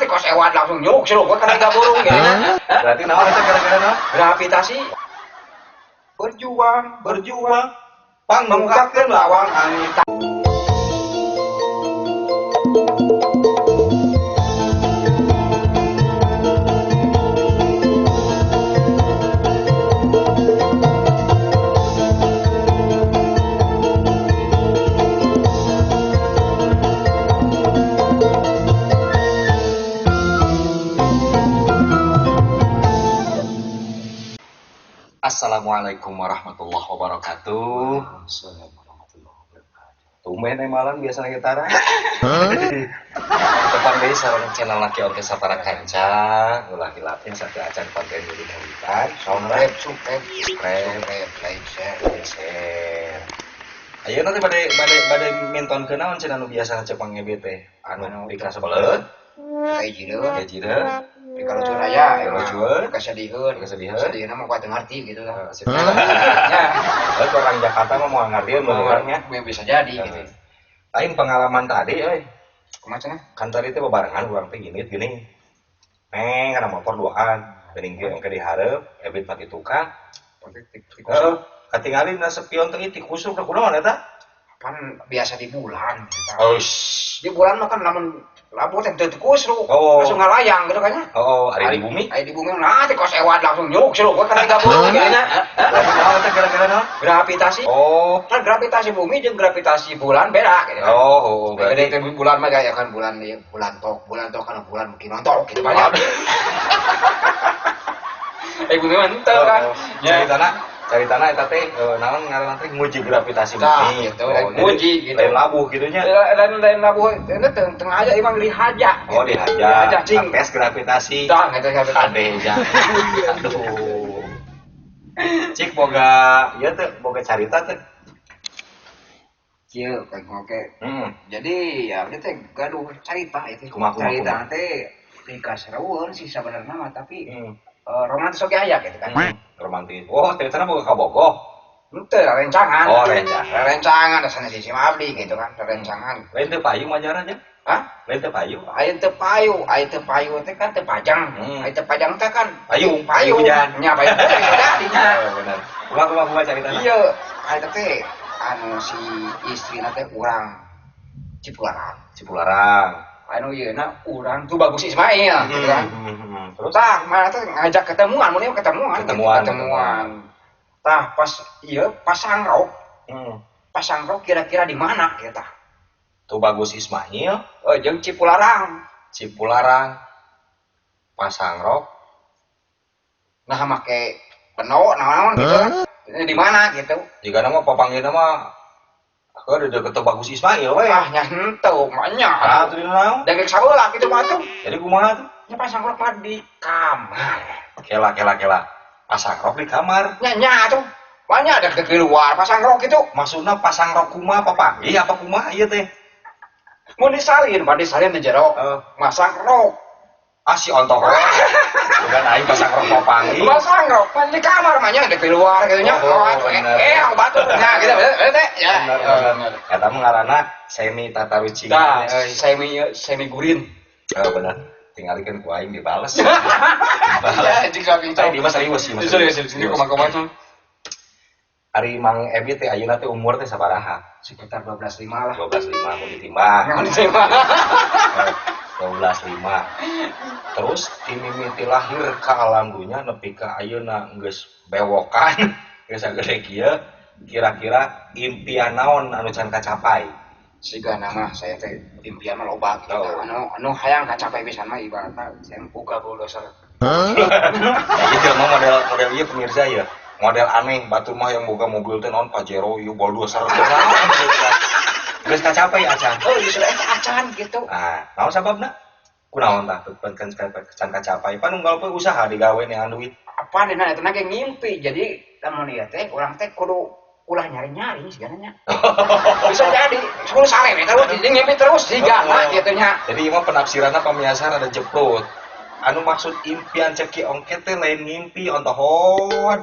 Tikus ewad langsung nyuk seluk we kana burung gitu nya. Berarti naon eta, gara-gara naon? Gravitasi. Berjuang, berjuang, pangmukakeun lawang angin. Assalamualaikum warahmatullahi wabarakatuh. Tumben nih malam biasa gitaran. Tepang deui sareng channel Laki Oke Sapara Kanca, ulah hilapin satu acan konten di kawitan. Subscribe, subscribe, Subscribe, subscribe, like, share. Share. Ayo nanti bade bade bade minton ke naon cenah nu biasa cepang ngebet teh? Anu Anu, pikasebelet, Kayak gitu. Kayak jireun, Kalau lucu raya, Kalucuan. Kesedihan, Kesedihan. Kesedihan mah kuat ngerti gitu lah. Ya. Orang Jakarta mah mau ngerti orangnya. Bisa jadi gitu. Lain pengalaman tadi euy. Kumaha cenah? Kan tadi teh bebarengan urang teh gini gini. Neng kana motor duaan, geuning kieu engke dihareup, Ebit mati tukang. Heeh, katingali na spion teh tikus udah kunaon eta? Kan biasa di bulan gitu. Oh, Di bulan mah kan lamun labu teh teu tikus. Oh. Langsung ngalayang gitu kan ya. Oh, ari di bumi. Ari di bumi nah tikus ewad langsung nyuk seluk we kana burung gitu nya. Berarti naon eta, gara-gara naon? Gravitasi. Oh. Kan gravitasi bumi jeung gravitasi bulan beda gitu kan. Oh, Berarti berarti bulan mah kayak kan bulan ieu bulan tok, bulan tok kan bulan mungkin nonton gitu banyak. Eh, bumi mah henteu kan. Oh, cari tanah, cari tanah eta teh naon ngaranna teh, nguji gravitasi Tah, bumi. gitu. Oh, jadi Nguji, gitu. lain labuh gitu nya. Lain lain labuh ini tengah aja emang dihaja. Oh, dihaja. Dihaja cing. Tes gravitasi. Tah, gitu gravitasi. Kade ja. Aduh. Cik boga ieu teh, boga carita teh. Kieu kayak oke. Jadi ya udah teh gaduh carita itu. Kumaha, kumaha, Carita kumaha. teh dikaserueun sih sebenarnya mah, tapi romantis oge aya gitu kan. Romantis. Oh, ceritanya boga kabogoh. Henteu, rencangan. Oh, rencangan. Rencangan dasarnya si abdi gitu kan, rencangan. Lain teu payu majarah aja. Hah? Lain teu payu. Aya teu payu, aya teu payu teh kan teu pajang. Aya teu pajang teh kan Payung, payu. payung hujan. Nya payung teh jadi nya. Oh, benar. Kumaha, kumaha, kumaha caritana? Iya, aya teh anu si istrina teh urang Cipularang. Cipularang. Anu ieu na urang tuh Bagus Ismail gitu kan. Terus? Tah, mana teh ngajak ketemuan, mun ieu ketemuan, gitu, Ketemuan, ketemuan. Tah, pas ieu pasang rok, pasang rok kira-kira di mana gitu tah. Tuh Bagus Ismail, Oh, jeung Cipularang. Cipularang. Pasang rok. Nah, make beno naon gitu kan. Ini di mana gitu. Jika nama papanggilna mah aku ada deket Bagus Ismail we. Ah, nya henteu, mah nya. Ah, tuh di naon? Daging sabelah gitu mah tuh. Jadi kumaha tuh? Nya pasang rok mah di kamar. Kela kela kela. Pasang rok di kamar. Nya nya tuh. Banyak ada ke luar pasang rok gitu. Maksudna pasang rok kumaha, papanggih apa kumaha ieu teh? Mau disalin, mah disalin di jero. Masang rok. Ah, si ontok. Bukan aing pasang rok papanggih. Masang rok mah di kamar mah nya di keluar gitu nya. Oh, Oh, atuh, bener. batu nya gitu bener teh. Ya. Bener, bener. Eta mah ngaranna semi tatarucingan. Tah, euy. Semi semi gurin. Oh, bener. Tingalikeun ku aing dibales. Ya, jika Tapi di mah serius sih, mah. Serius, serius. Ini kumaha-kumaha tuh. Ari Mang Ebi teh ayeuna teh umur teh sabaraha? Sekitar 12.5 lah. 12.5 mau ditimbang. Mau ditimbang. 12.5. Terus ti mimiti lahir ke alam dunya nepi ka ayeuna geus bewokan, geus sagede kieu, kira-kira impian naon anu can kacapai? Siga nama saya teh impian mah loba gitu. Oh. Anu anu hayang kacapai pisan mah ibaratna saya buka bulldozer. Ya, ieu mah model model ieu pemirsa ya. Model aneh, batur mah yang boga mobil teh naon, Pajero ieu bulldozer teh naon. Geus kacapai acan? Oh, justru eta acan gitu. Ah, naon sababna? Kunaon tah can can kacapai? Pan unggal poe usaha digawe neangan duit. Apa dina eta ge ngimpi. Jadi lamun ieu teh urang teh kudu ulah nyari-nyari sigana nya. Bisa jadi kudu sare we terus jadi ngimpi terus sigana Oh. gitu nya. Jadi ieu mah penafsiranna pamiarsa ada jeprut. Anu maksud impian ceki ongket teh lain ngimpi ontohon.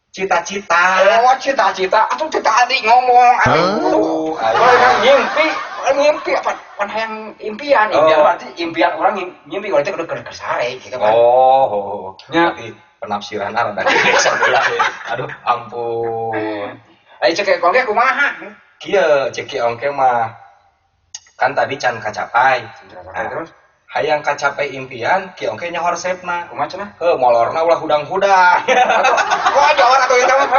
Cita-cita. Oh, cita-cita atuh teh tadi ngomong atuh. Oh, Kalau kan ngimpi Ngimpi apa pan hayang impian, impian berarti impian orang ngimpi kalau itu kudu keur sare gitu kan. Oh. Nya. Berarti penafsiran rada gede sabelah. Aduh, ampun. Ayo cek kongke kumaha? Kieu cek Ki Ongke mah kan tadi can kacapai. Nah, terus hayang kacapai impian, Ki Ongke nyaho resepna. Kumaha cenah? Heuh, molorna ulah hudang-hudang. Wah, jawab atuh eta mah.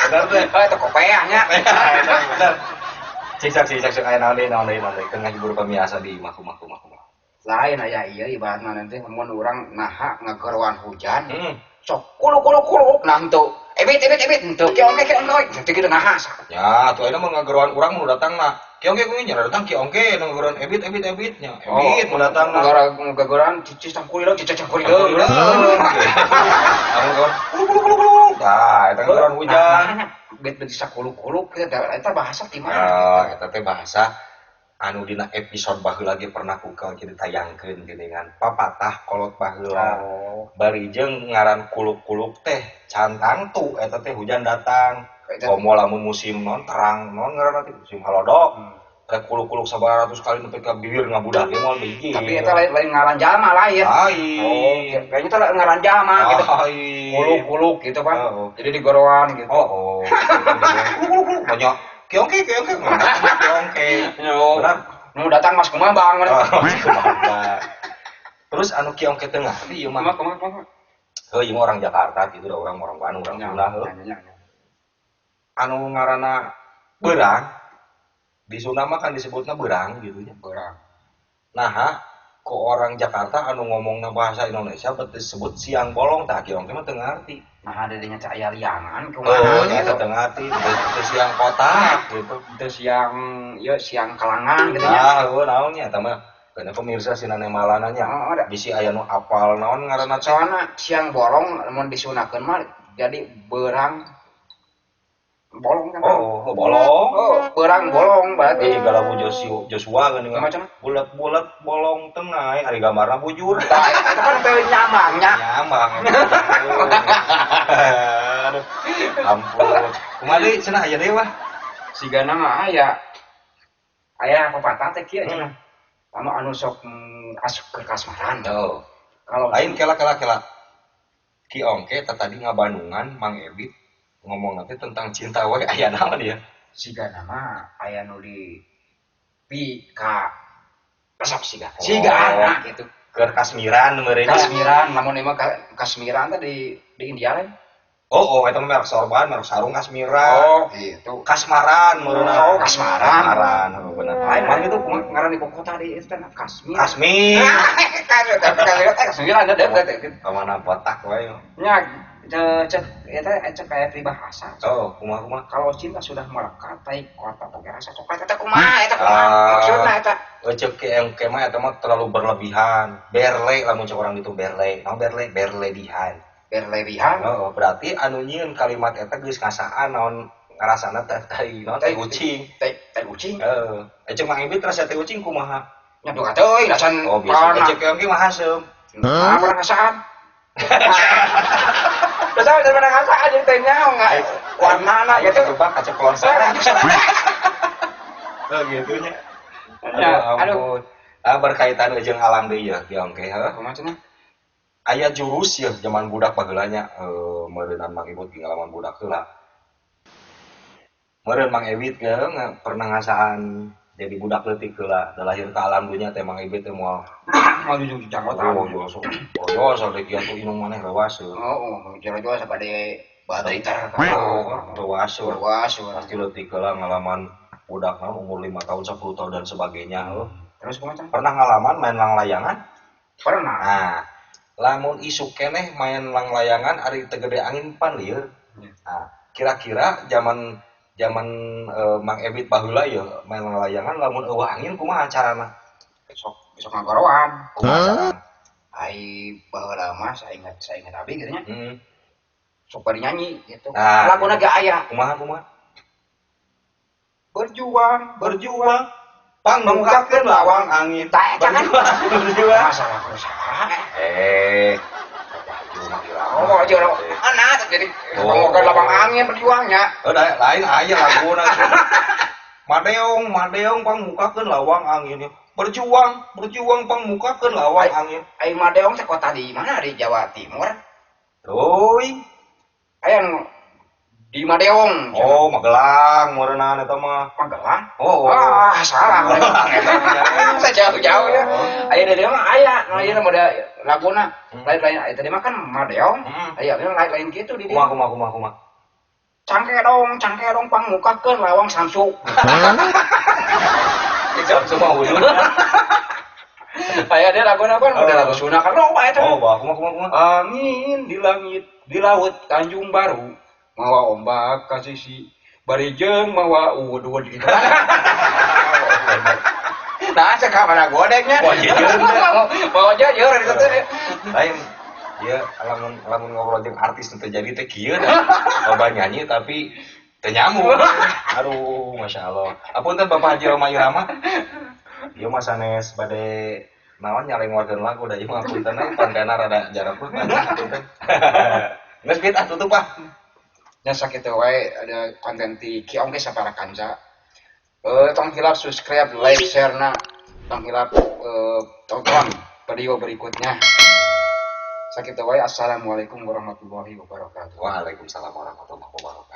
Bener teh. Oh, itu kopeah nya. Bener. Cik cik cik cik aya naon deui naon deui naon deui keur ngahibur pamiarsa di imah kumaha kumaha kumaha. Lain aya ieu ibaratna nanti mun urang naha ngageroan hujan. Sok kuluk kuluk kuluk nah henteu. Ebit ebit ebit henteu ki ongke ki ongke henteu kitu naha. Ya, atuh ayeuna mah ngageroan urang nu datangna. Ki Ongke kumaha nya datang Ki Ongke nu ngageroan ebit ebit ebit nya. Ebit nu datangna. Ngageroan cicis tangkulileung cicis tangkulileung. Anu kawan kuluk kuluk kuluk kuluk. Tah, eta ngageroan hujan. Nah, bet bet bisa kuluk-kuluk gitu eta bahasa di mana Ah, eta teh bahasa anu dina episode baheula ge pernah ku jadi ditayangkeun geuningan papatah kolot baheula. Bari jeung ngaran kuluk-kuluk teh can tangtu eta teh hujan datang. Komo lamun musim non terang non ngaranna teh musim halodok. Rek kuluk-kuluk sabaratus kali nepi ka bibir ngabudak ge moal biji. Tapi eta lain lain ngaran jalma lain. Lain. Oh, kayaknya teh ngaran jalma gitu. Lain. Kuluk-kuluk gitu kan. Oh. Jadi digoroan gitu. Oh. Kuluk-kuluk banyak. Ki Ongke, Ki Ongke, Ki Ongke. Benar. Nu datang Mas Kumabang. Oh, terus anu Ki Ongke teu ngarti ieu mah. Kumaha kumaha. Heuh, ieu mah orang Jakarta gitu, da orang orang Bandung, orang Sunda heuh. Anu ngaranna beurang di Sunda mah kan disebutna beurang gitu nya. Beurang. Naha ku orang Jakarta anu ngomongna bahasa Indonesia bet disebut siang bolong tah Ki Ongke mah teu ngarti. Nah, adanya cak aya liangan kumaha. Oh, nya eta teu ngarti, teu siang kotak gitu. Teu siang ieu siang kalangan gitu nya. Nah, heuh naon nya eta mah. Karena pemirsa sinane malana nya. Oh, ada. Bisi aya nu apal naon ngaranna teh. Soalna siang bolong lamun disunahkeun mah jadi beurang bolong kan. Oh, bolong. Oh, beurang bolong berarti. Eh, lagu Joshua kan Macam bulat-bulat bolong tengah, ari gambarna bujur. Tah, eta kan teu nyambang nya. Nyambang. Aduh. Ampun. Kumaha deui cenah aya deui wah. Sigana mah aya. Aya pepatah teh kieu cenah. Anu anu sok asup ke kasmaran. Oh. Kalau lain kela kela kela. Ki Ongke teh tadi ngabandungan Mang Ebit ngomong nanti tentang cinta wae aya naon ya? Sigana mah aya nu di pi ka resep siga. Sigana gitu. Keur kasmiran meureun. Kasmiran, lamun emang kasmiran teh di India lain. Oh, eta mah merek sorban, merek sarung kasmiran. Oh, gitu. Kasmaran meureun. Oh, kasmaran. Kasmaran, oh, bener. Lain Lain itu kumaha ngaran di kota di itu teh Kasmir. Kasmir. Kasmiran ada ada. Kamana botak wae. Nya cek eta cek kayak peribahasa. Oh, kumaha kumaha. Kalau cinta sudah melekat, tai kota boga rasa coklat eta kumaha eta kumaha. Maksudna eta Cek ke engke mah eta mah terlalu berlebihan. Berle lamun cek orang itu berle. Naon berle? Berlebihan. Berlebihan. Oh, berarti anu nyieun kalimat eta geus ngasaan naon ngarasana teh tai naon teh ucing. Tai tai ucing. Heeh. Cek Mang Ibit rasa teh ucing kumaha? Nya duka teuing da can. Oh, biasa. Cek engke mah haseum. Hah, pernah ngasaan. Terus sampai pernah ngasaan jadi teh nyaho enggak warnana gitu. Kejebak kaca pelonsaran. Oh, gitu nya. Aduh, ampun. Ah, berkaitan jeung alam deui ya, Ki Ongke heuh. Kumaha cenah? Aya jurus ya zaman budak baheula nya meureunnan Mang Ibut ngalaman budak heula. Meureun Mang Ebit ge pernah ngasaan jadi budak leutik heula, da lahir ka alam dunya teh Mang Ebit teh moal moal jujur janggotan. Oh, yo sok. Oh, yo sok kieu tuh inung maneh rewas. Oh, jero-jero sabade badai tar. Oh, rewas. Rewas. Pasti leutik heula ngalaman budak mah umur 5 tahun, 10 tahun dan sebagainya heuh. Terus kumaha? Pernah ngalaman main langlayangan? Pernah. Nah, lamun isuk keneh main langlayangan ari teu gede angin pan lieur. Nah, kira-kira zaman zaman Mang Ebit baheula ya main langlayangan lamun eueuh angin kumaha carana? Besok besok ngagoroan. Kumaha carana? Ai baheula mah saingat saingat abi gitu nya. Sok bari nyanyi gitu. Nah, laguna ge aya. Kumaha kumaha? Berjuang, berjuang pangmukakeun lawang angin. Tah eta kan. Berjuang. Masalah kusaha. Baju mah irama. Oh, jero. Anak jadi ngomongkeun lawang angin berjuangnya. Oh, lain aya laguna. Madeong, madeong pangmukakeun lawang angin. Berjuang, berjuang pangmukakeun lawang angin. Ai Madeong teh kota di mana, di Jawa Timur? Euy. Aya nu di Madeong. Oh, Magelang meureunana eta mah. Magelang. Oh. Ah, salah. Magelang eta mah. Saya jauh-jauh ya. Oh. Aya di dieu mah aya, nu ieu mah da laguna. Lain-lain aya tadi mah kan Madeong. Aya lain-lain kitu di dieu. Kumaha, kumaha, kumaha, kumaha. Cangkedong, cangkedong pangmukakeun lawang Samsu. Samsu mah wujud. Aya dia laguna kan udah lagu Sunda kan loba eta. Oh, bah, kumaha, kumaha, kumaha. Angin di langit, di laut Tanjung Baru, mawa ombak ka sisi, bari jeung mawa udud gitu. Nah, cek ka mana godeknya. Wah, jejer. Mawa jejer itu teh. Lain ya, lamun lamun ngobrol jeung artis nu teu jadi teh kieu dah. Loba nyanyi tapi teu nyambung. Aduh, Masya Allah. Apunten, Bapak Haji Rhoma Irama. Ieu mah sanes bade naon, nyalengorkeun lagu da ieu mah, punten we pangkana rada jarak mah, punten. Geus, Bit, ah, tutup ah. Nya sakitu wae ada konten ti Ki Ongke sapara kanca. Tong hilap subscribe, like, share na. Tong hilap tonton video berikutnya. Sakitu wae, assalamualaikum warahmatullahi wabarakatuh. Waalaikumsalam warahmatullahi wabarakatuh.